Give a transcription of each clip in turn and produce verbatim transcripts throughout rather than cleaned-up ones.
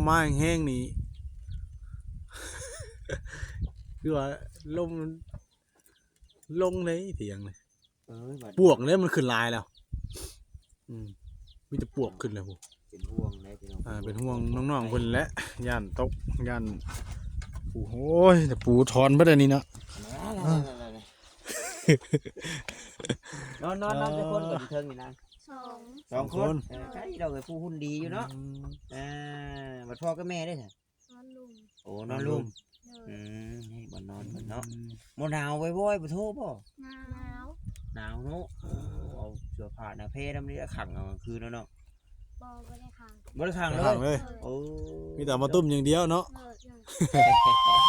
มาแห้งๆนี่ คือว่าลมมันลงเลยเถียงเลย เอ้ยบัดนี้ ปวกเนี่ยมันขึ้นหลายแล้ว อืม มีแต่ปวกขึ้นเลยพู้น เป็นห่วงเลยพี่น้อง อ่า เป็นห่วงน้องๆเพิ่นแหละ ย่านตก ย่าน โอ้ย แต่ปูถอนเบิดอันนี้เนาะ นอนนอนนอนจักคนก่อนเทิงนี่นะ สอง สองคน สองคน เออ ใช่ เราเป็นผู้หุ่นดีอยู่เนาะ อืม อ่า บัดพ่อกับแม่ได้ไส นอนลุ่ม โอ้ นอนลุ่ม นอนลุ่ม โดย อืม นี่บ่นอนเพิ่นเนาะ อืม บ่หนาวบ่อยๆ บ่โทบ่ หนาว หนาวเนาะ โอ้ เอาเสื้อผ้าหนาแพร่นำนี่ขังเอากลางคืนแล้วเนาะ บ่ บ่ได้ขัง บ่ได้ขังเลย บ่ได้ขังเลย โอ้ มีแต่มาตุ้มอย่างเดียวเนาะ เออ เออ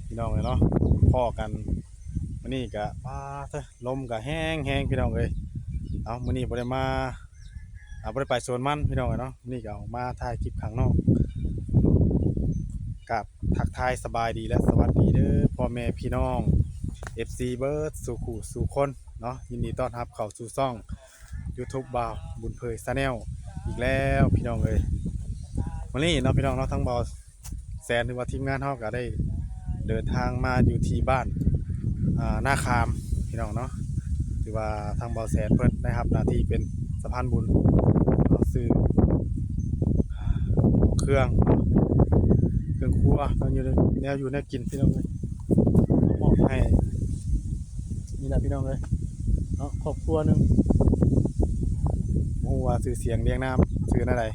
พี่น้องเอ้ยเนาะ พ้อกันมื้อนี้ก็ ป๊าดเถอะ ลมก็แฮงๆ พี่น้องเอ้ย เอ้า มื้อนี้บ่ได้มา อ่า บ่ได้ไปสวนมันพี่น้องเอ้ยเนาะ มื้อนี้ก็ออกมาถ่ายคลิปข้างนอก กับทักทายสบายดีและสวัสดีเด้อ พ่อแม่พี่น้อง เอฟซี เบิดสู่คู่สู่คนเนาะ ยินดีต้อนรับเข้าสู่ช่อง YouTube บ่าวบุญเผย Channel อีกแล้วพี่น้องเอ้ย มื้อนี้เนาะพี่น้องเนาะ ทั้งบ่าวแสนหรือว่าทีมงานเฮาก็ได้เดินทางมาอยู่ที่บ้าน อ่า นาขามพี่น้องเนาะ ถือว่าทางบ่าวแสนเพิ่นได้รับหน้าที่เป็นสะพานบุญเนาะ ซื้อ เครื่อง เครื่องครัว แนวอยู่ แนวอยู่แนวกินพี่น้องเอ้ย มอบให้ นี่แหละพี่น้องเอ้ย เนาะ ครอบครัวหนึ่ง บ่ฮู้ว่าชื่อเสียงเรียงนามชื่อแนวใด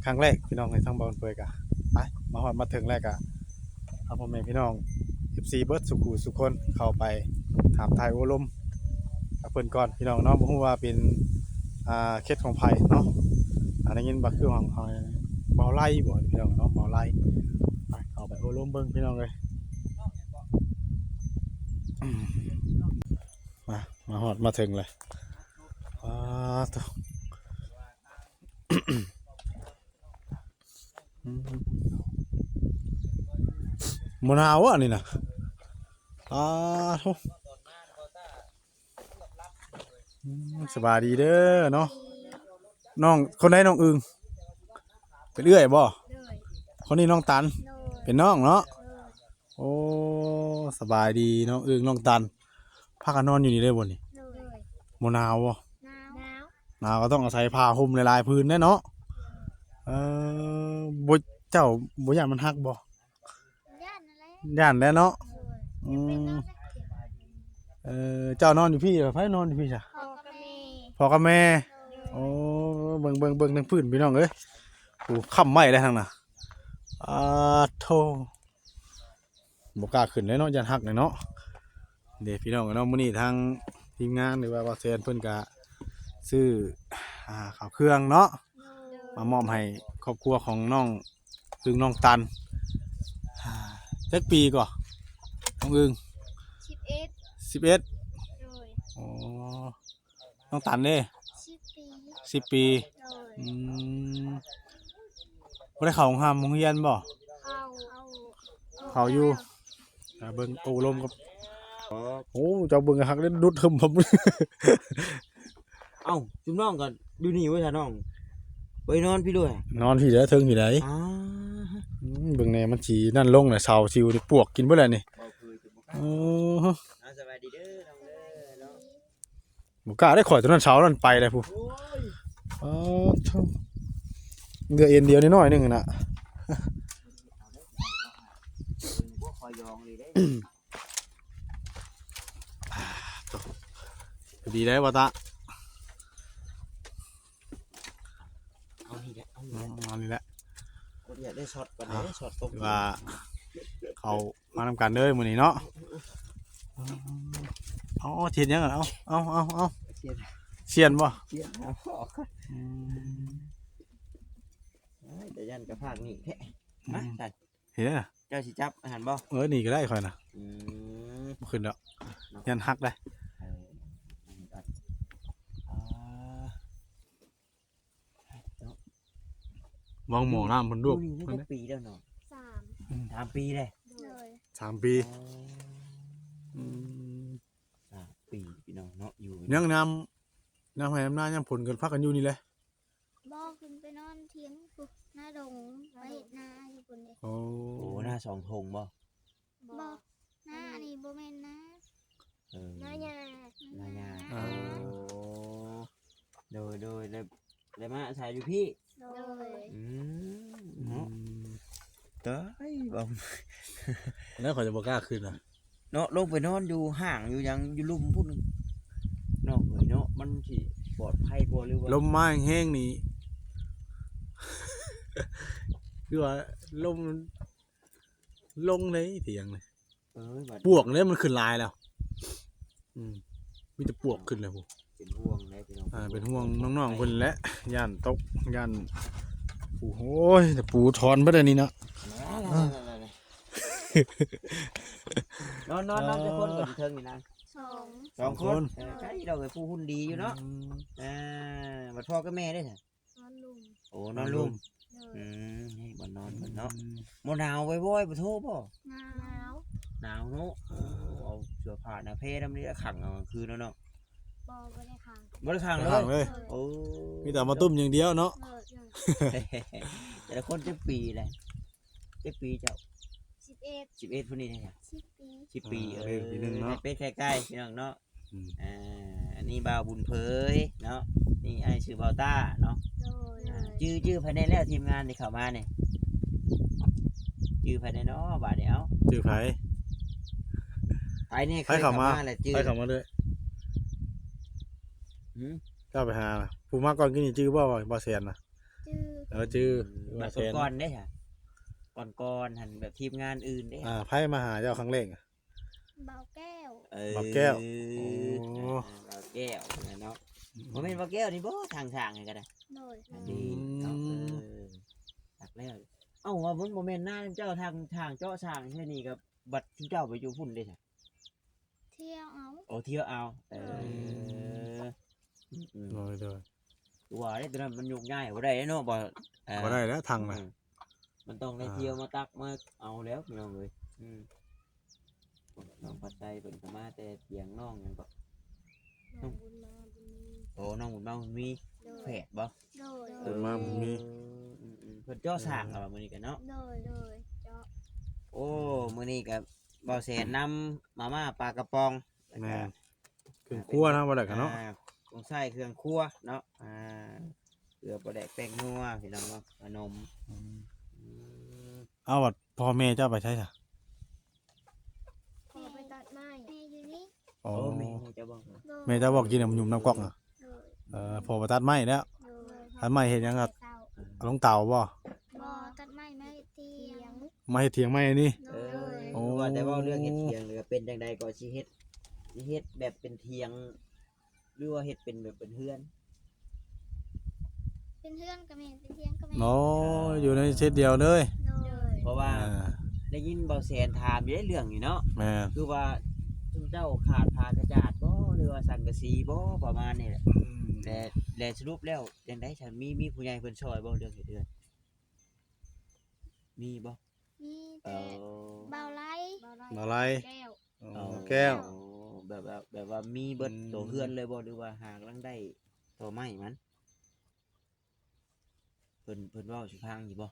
ครั้งแรกพี่น้องเอ้ย ทางบ่าวเผยกะ ไป มาฮอดมาถึงแล้วกะ เอาพ่อแม่พี่น้อง เอฟซี เบิดสู่คู่สู่คนเข้าไปถามทายโอ้ลมกับเพิ่นก่อนพี่น้องเนาะ บ่ฮู้ว่าเป็น อ่า เคสของไผเนาะ อ่า ได้ยินว่าคือของ ของบ่าวไล่บ่พี่น้องเนาะ บ่าวไล่ ไป เข้าไปโอ้ลมเบิ่งพี่น้องเอ้ย มา มาฮอดมาถึงเลย อ้า โธ่ อืม บ่หนาววะนี่นะ อ้า โธ่ อืม สบายดีเด้อเนาะ น้องคนใดน้องอึ่ง เป็นเอื้อยบ่ โดย คนนี้น้องตัน โดย เป็นน้องเนาะ โดย โอ้ สบายดีน้องอึ่งน้องตัน พากันนอนอยู่นี่เลยบ่นี่ โดย บ่หนาวบ่ หนาว หนาว หนาวก็ต้องอาศัยผ้าห่มหลายๆผืนแน่เนาะ เออ บ่ เจ้าบ่ย่านมันหักบ่ ย่านนั่นแหละ ย่านแหละเนาะ โดย อืม เป็นนอนแล้วเขียน เออ เจ้านอนอยู่พี้ ไผนอนอยู่พี้จ้ะ พ่อกับแม่ พ่อกับแม่ โดย โอ้ เบิ่ง เบิ่ง เบิ่งทางพื้นพี่น้องเอ้ย โอ้ ค้ำไม้แล้วทางน่ะ อ้า โธ่ บ่กล้าขึ้นเลยเนาะ ย่านหักเลยเนาะ เด้พี่น้องเนาะ มื้อนี้ทางทีมงานหรือว่าบ่าวแสนเพิ่นก็ซื้อ อ่า ข้าวเครื่องเนาะ มามอบให้ครอบครัวของน้องอึ่งน้องตัน อ่า จักปีก่อ น้องอึ่ง สิบเอ็ด สิบเอ็ด โดย อ๋อ น้องตันเด้ สิบปี สิบปี โดย อืม บ่ได้เข้าโรงหามโรงเรียนบ่ เข้า เข้าอยู่ อ่า เบิ่งโอ้ลมกับ โอ้ เจ้าเบิ่งหักเด้ ดุดหึมผม เอ้า จุ่มน้องก็อยู่นี่เว้ย ถ้าน้อง ไปนอนพี่ด้วย นอนพี่เด้อ เทิงพี่ใด อ่า อืม เบิ่งแน่ มันสินั่นลงน่ะ เสาสิวนี่ปวกกินเบิดแล้วนี่ บ่เคยจะบ่กล้า โอ้ อ่า สบายดีเด้อ น้องเด้อเนาะ บ่กล้าได้ ข่อยตัวนั้นเสานั้นไปเลยพู้น โอ้ย อ๋อ โธ่ เหลือเอ็นเดียวนิดหน่อยหนึ่งน่ะ บ่คอยยองเลยเด้ อ่า โธ่ ดีได้บ่ตา เอานี่แหละ เอานี่แหละ อืม เอานี่แหละ บ่อยากได้ช็อตปานใด อ่ะ ช็อตตก ว่าเขามานำกันเด้อมื้อนี้เนาะ เอา เอา เฮ็ดหยังอะ เอา เอา เอา เอา เสียน เสียนบ่ เสียน เอาออก อืม เอ้ย แต่ย่านกระพากนี่แท้ อืม มา ใส่ เฮ้ย เจ้าสิจับอาหารบ่ เออ นี่ก็ได้ข่อยนะ อืม บ่ขึ้นดอก เนาะ ย่านหักได้ เออ อ่า เนาะ มองหมองน้ำเพิ่นดู ผู้นี้ได้จักปีแล้วเนาะ สาม อืม สามปีเลย โดย สามปี อ๋อ อืม สามปีพี่น้องเนาะ อยู่ ยังนำ นำไฮ่นำนายามฝนก็พากันอยู่นี่แหละ บ่ ขึ้นไปนอนเถียงพุ้น นาดง ไปเฮ็ดนาอยู่พุ้นเด้ โอ้ โอ้ นาสองธงบ่ บ่ นาอันนี้บ่แม่นนา เออ นายา นายา เออ โอ้ โดย โดย แล้ว แล้วมาอาศัยอยู่พี้ โดย อืม เนาะ อืม ตาย บ่ แล้วเขาจะบ่กล้าขึ้นน่ะ เนาะ ลงไปนอนอยู่ห้างอยู่หยังอยู่ลุ่มพุ้น น้องเอ๋ยเนาะ มันสิปลอดภัยกว่าหรือว่า ลมมาแฮงๆนี่ คือว่าลมมันลงเลยเถียงเลย เอ้ย บัด ปวกเนี่ยมันขึ้นหลายแล้ว อืม มีแต่ปวกขึ้นแล้วพุ้น เป็นห่วงเลยพี่น้อง อ่า เป็นห่วงน้องๆเพิ่นแหละ ย่านตก ย่าน โอ้ย แต่ปูถอนเบิดอันนี้เนาะ นอน นอน นอนจักคนก่อนเทิงนี่นะ สอง สองคน สองคน เออ ใช่ เราเป็นผู้หุ่นดีอยู่เนาะ อืม อ่า บัดพ่อกับแม่เด้อ นอนลุ่ม โอ้ นอนลุ่ม นอนลุ่ม โดย อืม นี่บ่นอนเพิ่นเนาะ อืม บ่หนาวบ่อยๆ บ่โทบ่ หนาว หนาวเนาะ โอ้ เอาเสื้อผ้าหนาแพร่นำนี่ขังเอากลางคืนแล้วเนาะ บ่ บ่ได้ขัง บ่ได้ขังเลย บ่ได้ขังเลย โอ้ มีแต่มาตุ้มอย่างเดียวเนาะ โดย โดย แต่ละคนจักปีแหละ จักปีเจ้า สิบเอ็ด สิบเอ็ด ผู้นี้เด้อ สิบปี สิบปี อ่า เออ เออ ปีหนึ่งเนาะ เป็นใกล้ๆพี่น้องเนาะ อืม อ่า อันนี้บ่าวบุญเผยเนาะ นี่อ้ายชื่อบ่าวต้าเนาะ โดย อ่า จื่อ จื่อไผแน่แล้วทีมงานที่เข้ามานี่ จื่อไผแน่เนาะบาดนี้ เอ้า จื่อไผ ไผนี่ ไผเข้ามา เคยเข้ามาแล้วจื่อ ไผเข้ามาเลย หืม เจ้าไปหาน่ะ ผู้มาก่อนกินนี่จื่อบ่ บ่าวแสนน่ะ จื่อ เออ จื่อ อืม บ่าวแสน แบบก่อนๆเด้ค่ะ ก่อนๆหั่นแบบทีมงานอื่นเด้ อ่า ไผมาหาเจ้าครั้งแรกอะ บ่าวแก้ว เออ บ่าวแก้ว โอ้ อ่า บ่าวแก้วเนาะ อืม บ่แม่นบ่าวแก้วนี่บ่ ทางสร้างนี่ก็ได้ โดย อันนี้เนาะ อืม เออ ตักแล้ว เอ้า ว่ามันบ่แม่นนาเจ้า ทาง ทางเจาะสร้างแค่นี้ก็ บัดที่เจ้าไปอยู่พุ้นเด้ค่ะ เที่ยวเอา โอ้ เที่ยวเอา เออ อืม อืม โดย โดย ว่าได้ตัวนั้นมันยกย้ายบ่ได้เนาะ บ่ เอ่อ บ่ได้แล้วทางน่ะ อืม มันต้องได้ อ่า เที่ยวมาตักมาเอาแล้วพี่น้องเอ้ย อืม น้องปัดไตเพิ่นก็มาแต่เถียงน้องหยังก็ น้องบุญมาบุญมี โอ้ น้องบุญมาบุญมี โดย แฝดบ่ โดย บุญมาบุญมี อืม อืม เพิ่นเจาะสร้างเอามื้อนี้กันเนาะ โดย โดย เจาะ โอ้ มื้อนี้ก็บ่าวแสนนำมาม่าปลากระป๋อง แล้วก็ แม่น เครื่องครัวเนาะ บ่ได้กันเนาะ อ่า ของใช้เครื่องครัวเนาะ อ่า เกลือ ปลาแดก แป้งนัว พี่น้องเนาะ ขนม อืม อืม เอาบัดพ่อแม่เจ้าไปใช้ซะ พ่อไปตัดไม้ แม่อยู่นี่ อ๋อ โอ้ แม่เจ้าบอก โดย แม่เจ้าบอกกินน้ำหยุ่มน้ำก๊อกน่ะ โดย เออ พ่อไปตัดไม้แล้ว โดย ตัดไม้เฮ็ดหยังครับ เช้า เอาลงเตาบ่ บ่ ตัดไม้มาเฮ็ดเถียง มาเฮ็ดเถียงไม้นี่ โดย เออ โอ้ ว่าแต่ว่าเรื่องเฮ็ดเถียงนี่ก็เป็นจังใดก็สิเฮ็ด สิเฮ็ดแบบเป็นเถียง หรือว่าเฮ็ดเป็นแบบเป็นเฮือน เป็นเฮือนก็แม่น เป็นเถียงก็แม่น โอ้ อยู่ในเซตเดียวเลย โดย เพราะว่า อ่า ได้ยินบ่าวแสนถามอยู่เด้เรื่องนี้เนาะ แม่น คือว่าซุมเจ้าขาดผ้ากระจาดบ่ หรือว่าสังกะสีบ่ ประมาณนี้แหละ อืม และ และสรุปแล้วจังใด๋ ฉันมี มีผู้ใหญ่เพิ่นช่วยบ่เรื่องเฮ็ดเฮือน มีบ่ มีแต่ เอ่อ บ่าวไล บ่าวไล แก้ว อ๋อ อ๋อ แก้ว แบบว่า แบบว่ามีเบิด อืม ตัวเฮือนเลยบ่ หรือว่าหากำลังได้ตอไม้มัน เพิ่น เพิ่นเว้าสู่ฟังอยู่บ่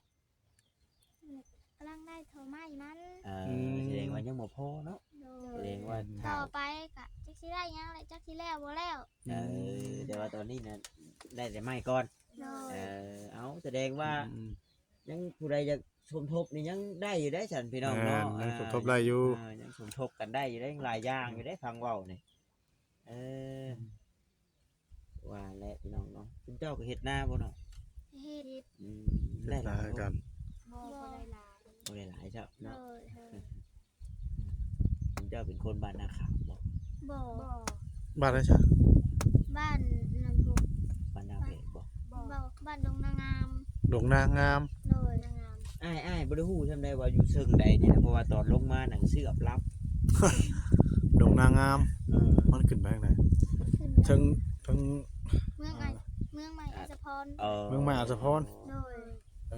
กำลังได้ตอไม้มัน เออ อืม แสดงว่ายังบ่พอเนาะ โดย แสดงว่า อืม ถ้า ต่อไปก็จักสิได้หยังแหละ จักสิแล้วบ่แล้ว เออ อืม แต่ว่าตอนนี้น่ะ ได้แต่ไม้ก่อน โดย เออ เอา แสดงว่า อืม ยังผู้ใดอยากสมทบนี่ยังได้อยู่เด้ฉันพี่น้องเนาะ แม่น ยังสมทบได้อยู่ อ่า ยังสมทบกันได้อยู่เด้ หลายอย่างอยู่เด้ ฟังเว้านี่ เออ ว่าแหละพี่น้องเนาะ คุณเจ้าก็เฮ็ดนาบ่เนาะ เฮ็ด อืม เฮ็ดนา ได้หลายบ่ กัน บ่ บ่ได้หลาย บ่ได้หลายเจ้าเนาะ โดย โดย เจ้าเป็นคนบ้านนาขามบ่ บ่ บ่ บ้านใดซะ บ้านนั่นพุ้น บ้านนาแพกบ่ บ่ บ้านดงนางาม ดงนางาม โดย นางาม อ้าย อ้ายบ่ได้ฮู้ซ่ำใดว่าอยู่เชิงใดนี่นะ เพราะว่าตอนลงมาหนังสืออับลับ ดงนางาม เออ มันขึ้นไปทางใด ขึ้นไป เชิง เชิง เมืองไอ อ่า เมืองใหม่อัสสะพร เออ เมืองใหม่อัสสะพร โดย เอ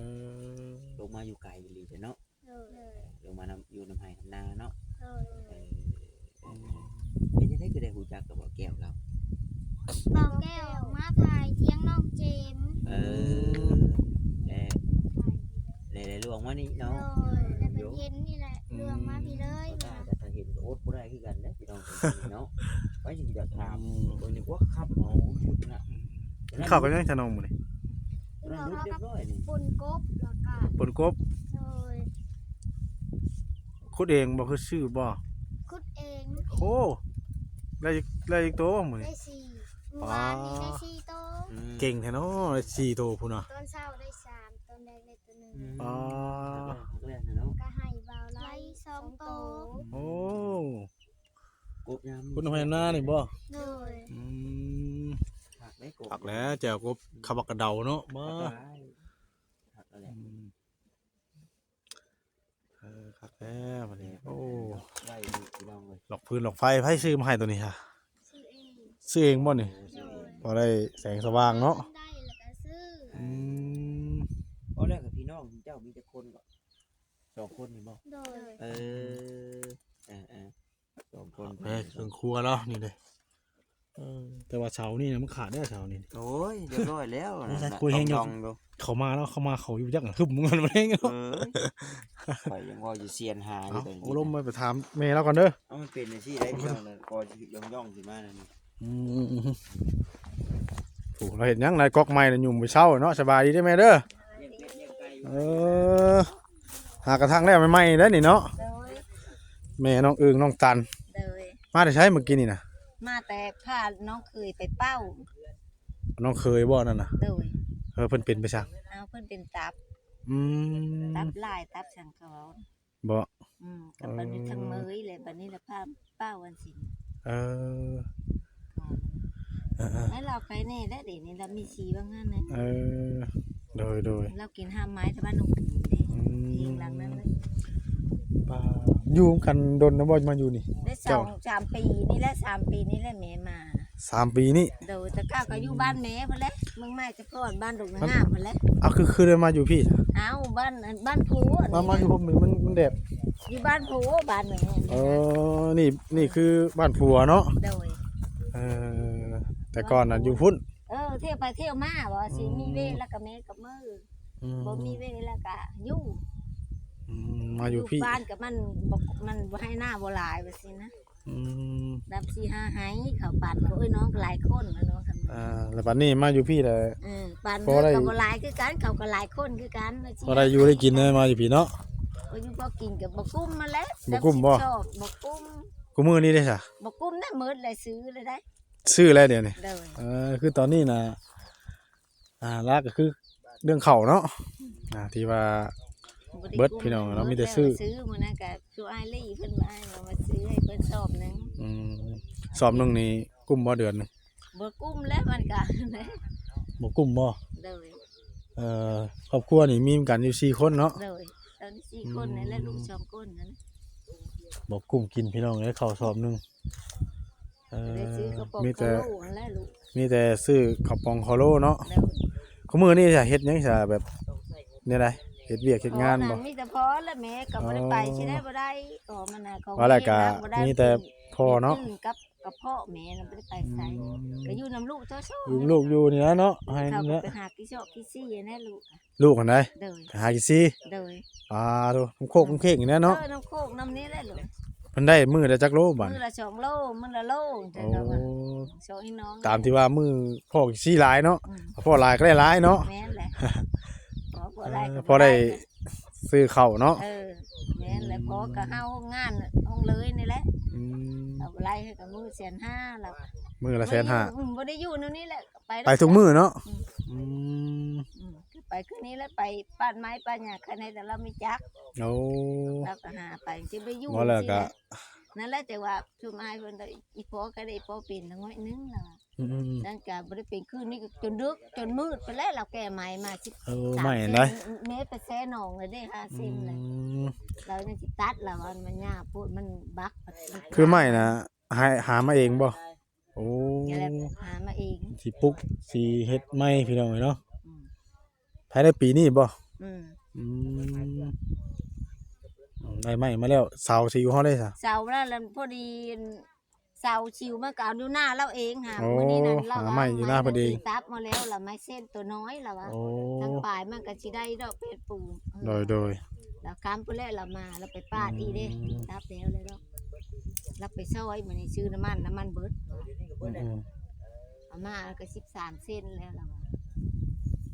อ ลงมาอยู่ไกลอีหลีเนาะ โดย ลงมานำ อยู่นำไฮ่นำนาเนาะ ลวงมานี่เนาะ โดย แต่เพิ่นเห็นนี่แหละ อืม ลวงมาพี่เลย ก็ถ้าเห็นก็อดบ่ได้คือกันเด้พี่น้องเนาะ ไปสิอยากถาม อืม เบิ่งนี่ว่าขับเอาชุดน่ะ กินข้าวกันยังจ้ะน้องมื้อนี้ เรียบร้อยนี่ ปนกบแล้วก็ ปนกบ โดย ขุดเองบ่ คือซื้อบ่ ขุดเอง โอ้ ได้จัก ได้จักโตมื้อนี้ ได้สี่ เมื่อวานนี้ได้สี่โต อืม เก่งแท้เนาะ ได้สี่โตพุ้นน่ะ ตอนเช้าได้สาม ตอนแลงได้โตหนึ่ง อืม อ๋อ คักแล้วเนาะ ก็ให้บ่าวไล่สองโต โอ้ กบยาม พุ้น ไฮ่นานี่บ่ โดย อืม คักเด้กบ คักแล้วแจ่วกบ ขาวบักกะเดาเนาะ บ่ คักแล้ว อืม เออ คักแล้วบัดนี้ โอ้ ไว้พี่น้องเอ้ย หลอกฟืนหลอกไฟ ไผซื้อมาให้ตัวนี้ฮะ ซื้อเอง ซื้อเองบ่นี่ โอ้ ซื้อเอง พอได้แสงสว่างเนาะ ได้แล้วก็ซื้อ อืม เอาแล้วกับพี่น้องเจ้ามีจักคนบ่ สองคนนี่บ่ โดย เออ เออ เออ สองคน แม่เครื่องครัวเนาะนี่เด้ เออ แต่ว่าเสานี่นะมันขาดได้เสานี่ โอ้ย เรียบร้อยแล้ว โอ้ย นะ คุยแฮงอยู่ ดองๆอยู่ เขามาแล้ว เขามา เขาอยู่จักหึบมึงมันแฮง เออ ข่อยยังว่าอยู่เซียนหาอยู่ เอ้า ตอนนี้ โอ้ ลมมาไปถามแม่เราก่อนเด้อ เอามันเป็นจังซี่ได้พี่น้องเลย ก็ย่องๆขึ้นมานั่นนี่ อืม โอ้ เราเห็นยังนายก๊อกใหม่น่ะ หยุ่มไปเช้าเนาะ สบายดีเด้อแม่เด้อ เลี้ยงเป็ดเลี้ยงไก่อยู่ เออ หากระทั่งแล้วใหม่ๆได้นี่เนาะ โดย แม่น้องอึ่งน้องตัน โดย มาแต่ไสเมื่อกี้นี่นะ มาแต่พาน้องเขยไปเป้า น้องเขยบ่นั่นน่ะ โดย เออ เพิ่นเป็นไปซัง เอาเพิ่นเป็นตับ อืม ตับลายตับสังเขา บ่ อืม กับบัดนี้ เออ ทั้งเมยเลย บัดนี้ละพาเป้าวันศิล เออ เออ เออ แล้วเราไปแน่ได้เดี๋ยวนี้เรามีชีว่างั้นนะ เออ โดย โดย เรากินห้ามไม้ที่บ้านหนองขุนเด้ อืม เองหลังนั้นเลย ป้า อยู่กันดนนะบ่มาอยู่นี่ ได้สอง เจ้า สามปีนี่แหละ สามปีนี่แหละแม่มา สามปีนี่ โดย แต่ก้าวก็อยู่บ้านแม่พุ่นแหละ เมืองใหม่แต่ก่อนบ้านดงงามพุ่นแหละ เอา คือ คือได้มาอยู่พี่ เอาบ้าน บ้านผัว มา มาอยู่ผมมัน มันแดด อยู่บ้านผัวบ้านแม่ เออ นี่ นี่คือบ้านผัวเนาะ โดย เออ แต่ก่อนน่ะอยู่พุ้น เออ เที่ยวไปเที่ยวมา ว่าสิ อืม มีเวรแล้วก็แม่ก็มือ อืม บ่มีเวรแล้วก็อยู่ อืม มาอยู่พี่ บ้านกับมันบ่ มันบ่ให้หน้าบ่หลายว่าสินะ อืม ดับสี่ห้าไฮเขาปั่น โอ้ย น้องก็หลายคนแล้วเนาะ อ่า แล้วบัดนี้มาอยู่พี่แหละ เออ ปั่น พอได้ เขาก็บ่หลายคือกัน เขาก็หลายคนคือกัน พอได้อยู่ได้กินเลย มาอยู่พี่เนาะ โอ้ย อยู่พอกินกับบ่กุ้มมาแล้ว บ่กุ้มบ่ ดับสิบสอง บ่กุ้ม กูมื้อนี้ได้ซะ บ่กุ้มได้หมดเลย ซื้อเลยได้ ซื้อแล้วเดี๋ยวนี้ โดย เออ คือตอนนี้นะ อ่า หลักก็คือเรื่องข้าวเนาะ อ่า ที่ว่าเบิดพี่น้องเนาะ มีแต่ซื้อ ซื้อมื้อนั้นก็คืออ้ายลี่เพิ่นมาให้เอามาซื้อให้เพิ่นสอบหนึ่ง อืม สอบหนึ่งนี่กุ้มบ่เดือนหนึ่ง บ่กุ้มแล้วมันก็ บ่กุ้มบ่ โดย เอ่อ ครอบครัวนี่มีกันอยู่สี่คนเนาะ โดย ตอนนี้สี่คนนี่แหละ อืม ลูกสองคนนั่น บ่กุ้มกินพี่น้องเอ้ย ข้าวสอบหนึ่ง เอ่อ ได้ซื้อกระป๋อง มีแต่ โคโล่นั่นแหละลูก มีแต่ซื้อกระป๋องโคโล่เนาะ โดย คุมื้อนี้จะเฮ็ดหยังซะแบบ แนวใด เฮ็ดเวียกเฮ็ดงานบ่ นั่นมีแต่พ่อและแม่ก็บ่ได้ไป อ๋อ สิได้บ่ได้ ก็มันน่ะ ของ ว่าแล้วก็ เฮ็ดงานบ่ได้ มีแต่พ่อเนาะ กินกับกระเพาะแม่น่ะบ่ได้ไปไส อืม ก็อยู่นำลูกเท่านั้น อยู่ลูกอยู่นี่นะเนาะ ให้ เขาก็ เนี่ย ไปหากินซอกกินซี่แน่ลูก ลูกหั้นใด โดย ไปหากินซี่ โดย อ่า ดู น้ำโคกน้ำเค้กนี่แหละเนาะ เออ น้ำโคกน้ำนี่แหละลูก เพิ่นได้มื้อละจักโลบาด มื้อละสองโล มื้อละโล โอ้ แต่ก็ว่า สองอีน้อง ตามที่ว่ามื้อพ่อกินซี่หลายเนาะ อืม พ่อหลายก็ได้หลายเนาะ แม่นแหละ พอ พอได้ เออ ก็ พอได้ ได้ ซื้อข้าวเนาะ เออ แม่นแหละ อืม พอก็เฮาโรงงานห้องเลยนี่แหละ อืม เอาไล่ให้กับมื้อแสนห้าแล้ว มื้อละแสนห้า อืม บ่ได้อยู่แนวนี้แหละ ไป ไปทุกมื้อเนาะ อืม อืม อืม ไปคืนนี้แล้วไปปาดไม้ปาดหญ้า คันใดแต่เรามีจัก โอ้ เราก็หาไป สิไปอยู่ บ่แล้วก็ สิแหละ นั่นแหละ แต่ว่าชุมอ้ายเพิ่นก็ อีพ่อก็ได้ อีพ่อเป็นน้อยนึงล่ะ อืมๆๆ นั่นก็บ่ได้เป็น คืนนี้ก็จนดึก จนมืดไปแล้ว เราแก้ไม้มาสิ เออ สาม ไม้อันใด เซน เมตรไปแซ่หนองเลยเด้ ห้าเซนเลย อืม เรายังสิตัดแล้ว มัน มันหญ้าโพด มันบัก คือไม้น่ะ หา หามาเองบ่ โอ้ นี่แหละหามาเอง สิปลูก สิเฮ็ดไม้พี่น้องเอ้ยเนาะ อืม ภายในปีนี้บ่ อืม อืม ได้ไม้มาแล้ว เสาสิอยู่ฮอดได้ซะ เสาแล้ว แล้วพอดี เสาชิวมันก็เอาอยู่หน้าเราเองหา โอ้ มื้อนี้นั่นเรา หาไม้อยู่หน้าเพิ่นเอง ตัดมาแล้วล่ะ ไม้เส้นตัวน้อยล่ะวะ โอ้ ทางปลายมันก็สิได้ดอกเพชรปู โดย โดย แล้วค้ำไปแล้วเรามา เราไปปาดอีกเด้ อืม ตัดแล้วเลยดอก เราไปซอยมื้อนี้ซื้อน้ำมัน น้ำมันเบิด อืม เอามาแล้วก็สิบสามเส้นแล้วล่ะวะ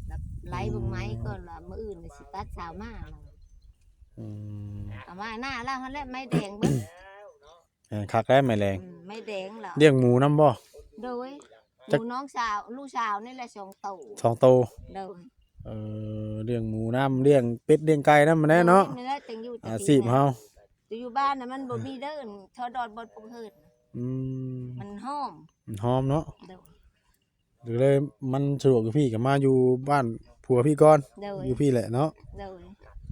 แล้วไล่เบิ่งไม้ก่อนล่ะ มื้ออื่นน่ะสิตัดเสามาล่ะ อืม เอามาหน้าเราหั่นแหละ ไม้แดงเบิด เออ คักแล้วไม้แดง อืม ไม้แดงเหรอ เลี้ยงหมูนำบ่ โดย ห จัก มูน้องสาว ลูกสาวนี่แหละสองโต สองโต โดย เออ เลี้ยงหมูนำ เลี้ยงเป็ด เลี้ยงไก่นำแหละเนาะ โดย นี่แหละจังอยู่แต่ อาชีพเฮา แต่อยู่บ้านน่ะมันบ่มีเด้อ ทอดอดบ่ปลูกเฮิด อืม มันหอม มันหอมเนาะ โดย ก็เลยมันสะดวกอยู่พี้ ก็มาอยู่บ้านผัวพี้ก่อน โดย อยู่พี้แหละเนาะ โดย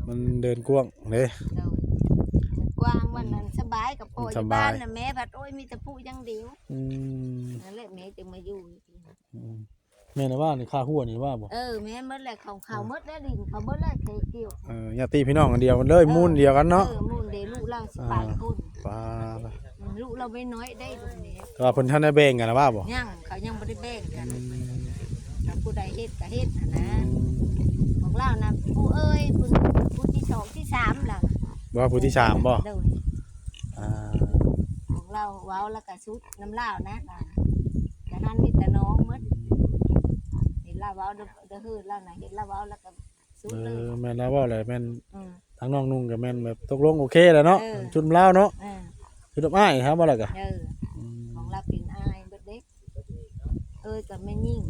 มันเดินกว้างเด้ โดย มันกว้าง วันนั้นสบายกับพ่อ มันสบาย อยู่บ้านน่ะ แม่พัด โอ้ย มีแต่ผู้อย่างเดียว อืม นั่นแหละแม่จึงมาอยู่ อืม แม่นว่านี่ค่าหัวนี่ว่าบ่ เออ แม่นหมดแหละ ของเขาหมดแล้ว ดินเขาหมดแล้ว เขตเกี่ยว เออ ญาติพี่น้องอันเดียวกันเลย อ่า มูลเดียวกันเนาะ เออ มูลเดียว ลูกเราสิบปลายคน อ่า ปา อืม ลูกเราไม่น้อยได้ลูกนี้ แต่ว่าเพิ่นทันได้แบ่งกันนะว่าบ่ ยัง เขายังบ่ได้แบ่งกัน อืม แล้วผู้ใดเฮ็ดก็เฮ็ดหั่นนะ อืม ของเรานะ ผู้เอ้ย ผู้ ผู้ที่สองที่สามล่ะ ว่าผู้ที่สามบ่ โดย อ่า ของเราเว้าแล้วก็สุดนำลาวนะ แต่หันมีแต่น้องหมด เห็นลาวเว้าเด้อ เด้อเฮือลาวนะ เห็นลาวเว้าแล้วก็สุดเลย เออ แม่นลาวเว้าแหละ แม่น อืม ทางน้องนุ่งก็แม่นแบบตกลงโอเคแล้วเนาะ เออ ชุดลาวเนาะ เออ ชุดอ้ายครับว่าแล้วก็ เออ อืม ของลาวเป็นอ้ายเบิดเด้ เอ้ยกับแม่ยิ่ง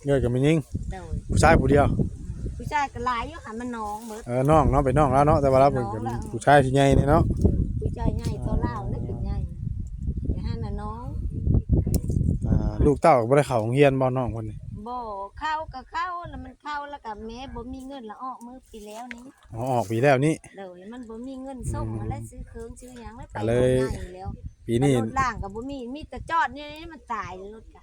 เอ้ยกับแม่ยิ่ง โดย ผู้ชายผู้เดียว อืม ผู้ชายก็หลายอยู่ค่ะ มันน้องเบิด เออ น้องเนาะ เป็นน้องแล้วเนาะ แต่ว่าเราเป็น น้องแล้ว ผู้ชายที่ใหญ่นี่เนาะ ผู้ชายใหญ่ตัวลาวแล้วเป็นใหญ่ แต่หันน่ะน้อง อ่า ลูกเต้าก็บ่ได้เข้าโรงเรียนบ่ น้องคนนี้ บ่ เข้าก็เข้า แล้วมันเข้าแล้วก็แม่บ่มีเงินละออกมื้อปีแล้วนี้ อ๋อ ออกปีแล้วนี้ โดย มันบ่มีเงินส่ง อืม มาแล้วซื้อเครื่องซื้อหยังแล้วไป ก็เลย บ่ได้แล้ว ปีนี้ รถล้างก็บ่มี มีแต่จอดนี่มันตายรถกะ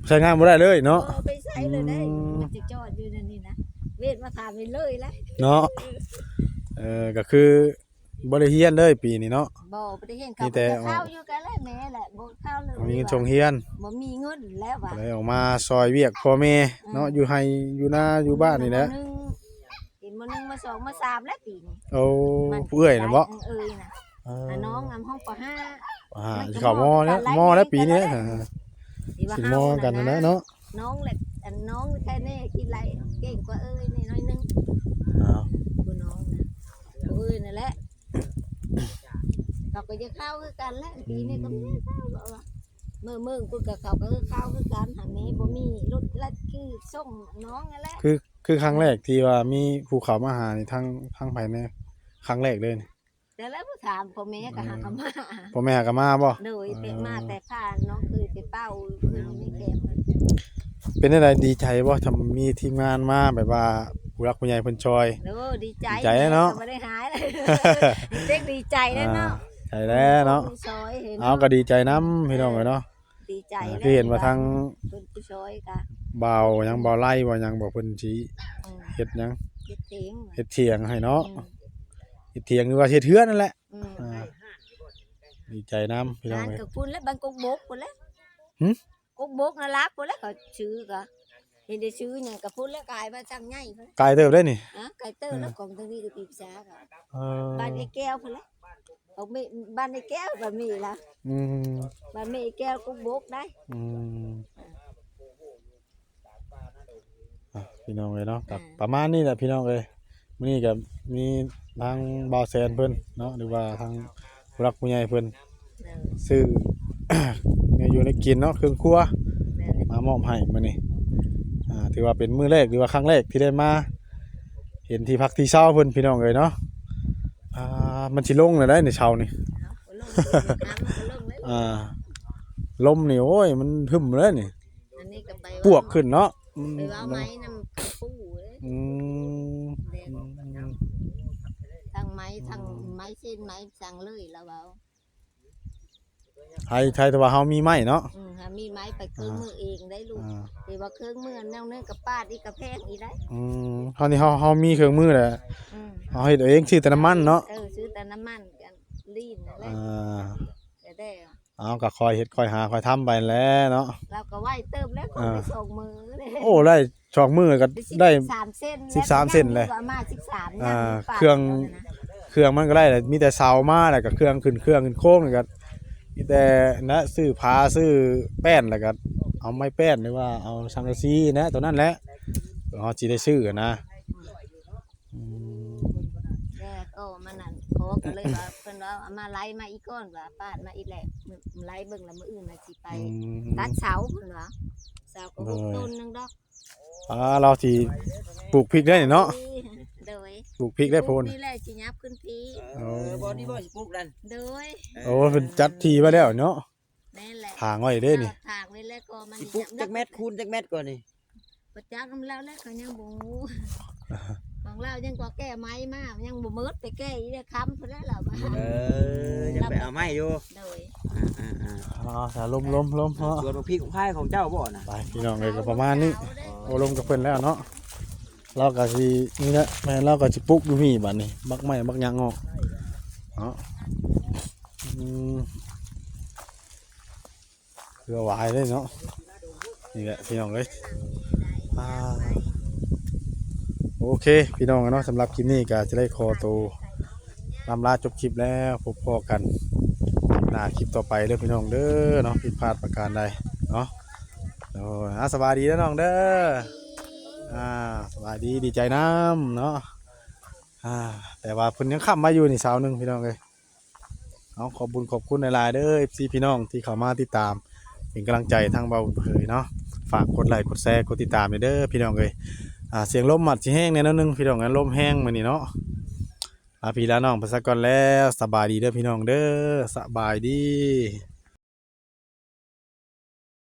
ใช้งานบ่ได้เลยเนาะ เออ ไปใช้เลยได้ อืม มันจะจอดอยู่นั่นนี่นะ เวทมาถามไปเลยละ เนาะ เออ ก็คือบ่ได้เรียนเลยปีนี้เนาะ บ่ บ่ได้เรียน มีแต่ เขาก็เข้าอยู่กันแหละแม่แหละ บ่เข้าเลย บ่มีเงินส่งเรียน บ่มีเงินแล้วว่ะ ก็เลยออกมาซอยเวียกพ่อแม่เนาะ อืม อยู่ไร่อยู่นาอยู่บ้านนี่แหละ เห็นม.หนึ่ง เห็น ม.หนึ่ง ม.สอง ม.สาม แล้วปีนี้ โอ้ มัน ผู้เอื้อยน่ะบ่ เอื้อยน่ะ เออ อ่ะ น้องนำห้อง ป.ห้า อ่า มันก็ สิเข้า ม.เนี่ย ม.แล้วปีนี้ ม.แล้วปีนี้ เออ สิว่า สิ ม.กันนั่นแหละเนาะ น้องแหละ อันน้องแค่นี้คิดไร เก่งกว่าเอื้อยนี่น้อยนึง อ้าว ผู้น้องนะ ผู้เอื้อยนั่นแหละ เขาก็จะเข้าคือกันแหละ ปีนี้ก็ไม่ได้เข้าหรอกว่ะ เมือง เมืองพุ้นก็เขาก็เข้าคือกัน หาแม่บ่มีรถลัดคือส่งน้องนั่นแหละ คือ คือครั้งแรกที่ว่ามีผู้เข้ามาหานี่ ทาง ทางไผแน่ ครั้งแรกเลยนี่ แต่แล้วถามพ่อแม่ก็หาก็มา อืม พ่อแม่หาก็มาบ่ โดย แต่ เออ มาแต่พาน้องเคยไปเป่าเพิ่นมีแคม เป็นจั่งใด ดีใจบ่ ถ้ามีทีมงานมาแบบว่าผู้หลักผู้ใหญ่เพิ่นซอย โอ้ ดีใจ ดีใจเนาะ ก็บ่ได้หายเลย เด็กดีใจแล้วเนาะ อ่า ใจแล้วเนาะ ผู้ซอยเห็น เอา เนาะ ก็ดีใจนำพี่น้องเอ้ยเนาะ ดีใจ อ่า แล้ว คือเห็นว่าทาง เพิ่นผู้ซอยกะ บ่าวหยัง บ่าวไล่ บ่าวหยัง บ่าวเพิ่นสิ อืม เฮ็ดหยัง เฮ็ดเถียง เฮ็ดเถียงให้เนาะ อืม เฮ็ดเถียงหรือว่าเฮ็ดเฮือนนั่นแหละ อืม อ่า ดีใจนำพี่น้อง ร้าน เอ้ย กับคุณและบางกกบกคุณและ หึ กกบกน่ารักคุณและเขาซื้อก็เห็นได้ซื้อหยังกับคุณและกายมาสั่งใหญ่พุ่น ไกลเติบได้นี่ ฮะ ไกลเติบแล้ว เออ ของทางนี้ก็ปีกษาก็ เออ บ้านไอ้แก้วคุณและ ของแม่ บ้านไอ้แก้วก็มีละ อืม บ้านแม่ไอ้แก้วกกบกได้ อืม อ่ะ พี่น้องเอ้ยเนาะ กับ อ่า ประมาณนี้แหละพี่น้องเอ้ย มื้อนี้ก็มีทางบ่าวแสนเพิ่นเนาะ หรือว่าทางผู้หลักผู้ใหญ่เพิ่น เออ ซื้อ แนวอยู่แนวกินเนาะ เครื่องครัว แม่น มามอบให้มื้อนี้ อ่า ถือว่าเป็นมื้อแรก หรือว่าครั้งแรกที่ได้มาเห็นที่พักที่เช่าเพิ่นพี่น้องเอ้ยเนาะ อ่า มันสิลงแล้วได้ในเช้านี่ เอาก็ลงเลย น้ำมันก็ลงเลย อ่า ลมนี่ โอ้ย มันหึ่มเลยนี่ อันนี้ก็ไป ปวกขึ้นเนาะ อืม ไปว่าไม้นำปูเลย อืม แดง ทั้งไม้ทั้ง อืม ไม้เส้นไม้สั่งเลยแล้วเว้า ไทย ไทย แต่ว่าเฮามีไม้เนาะ อืม หามีไม้ไปเครื่องมือเองได้ลูก อ่า แต่ว่าเครื่องมือแนวนึงก็ปาดอีกก็แพงอีกได้ อืม เฮานี่เฮา เฮามีเครื่องมือแหละ อืม เฮาเฮ็ดเอาเอง ซื้อแต่น้ำมันเนาะ เออ ซื้อแต่น้ำมันกันลีนนั่นแหละ อ่า แต่ แต่เอาก็ค่อยเฮ็ดค่อยหาค่อยทำไปแหละเนาะ เราก็ไวเติบแล้ว อ่า ได้สองมื้อเลย โอ้ได้สองมื้อก็ ได้ ได้ สิบสามเซน สิบสามเซนเลย แล้วก็มาสิบสาม อ่า ยังมีปาก เครื่อง อยู่นะ เครื่องมันก็ได้แหละ มีแต่เสามาแล้วก็เครื่องขึ้นเครื่องขึ้นโค้งแล้วก็มีแต่นะซื้อผ้าซื้อแป้นแล้วก็เอาไม้แป้นหรือว่าเอาสังกะสีนะตัวนั้นแหละเฮาสิได้ซื้อนะ อืม แล้วก็มันนั่น ขอก็เลยว่า เพิ่นว่าเอามาไล่มาอีกก่อน ว่าปาดมาอีกแหละ มื้อ ไล่เบิ่งแล้วมื้ออื่นน่ะสิไป อืม ตัดเสา เพิ่นว่า เสาก็ โดย หกต้นหนึ่งดอก อ่า เราสิปลูกพริกได้เนาะ โดย ปลูกพริกได้โพน นี่แหละสิยับขึ้นพี เออ บ่นี่บ่สิปลูกนั่น โดย โอ้ เพิ่นจัดที่ไว้แล้วเนาะ แม่นแหละ ถางไว้เด้นี่ ถางไว้แล้วก็มัน สิปลูกจักแมตรคูณจักแมตรก่อนนี่ บ่จักนำลาวแล้วก็ยังบ่ฮู้ ของลาวยังก็แก้ไม้มา ยังบ่หมด ไปแก้อีกแล้ว ค่ำพุ้นแล้วลาวว่า เออ ยังไปเอาไม้อยู่ โดย อ่าๆๆ อ๋อ สาลมลมลมเนาะ สวนบักพริกของไผของเจ้าบ่น่ะ ไปพี่น้องเอ้ย ก็ประมาณนี้ โอ้ ลมกับเพิ่นแล้วเนาะ เราก็สิ นี่แหละ แม่นเราก็สิปลูกอยู่นี่บัดนี้ บักไม้บักหยังออกเนาะ อืม เผื่อหวายเลยเนาะ นี่แหละพี่น้องเอ้ย อ่า โอเค พี่น้องเนาะ สำหรับคลิปนี้ก็จะได้ขอตัวลำลาจบคลิปแล้ว พบพ้อกันคลิปหน้าคลิปต่อไปเด้อพี่น้องเด้อเนาะ ผิดพลาดประการใดเนาะ โอ้ย อ่า สบายดีเด้อน้องเด้อ อ่า สบายดี ดีใจนำเนาะ อ่า แต่ว่าเพิ่นยังค้ำมาอยู่นี่สาวหนึ่งพี่น้องเอ้ย เอาขอบบุญขอบคุณหลายๆเด้อ เอฟซี พี่น้องที่เข้ามาติดตาม เป็นกำลังใจทางเบาเผยเนาะ ฝากกดไลค์กดแชร์กดติดตามเด้อพี่น้องเอ้ย อ่า เสียงลมมัดสิแฮงแน่นอนนึงพี่น้องนะ ลมแฮงมื้อนี้เนาะ ลาพี่ลาน้องไปซะก่อนแล้ว สบายดีเด้อพี่น้องเด้อ สบายดี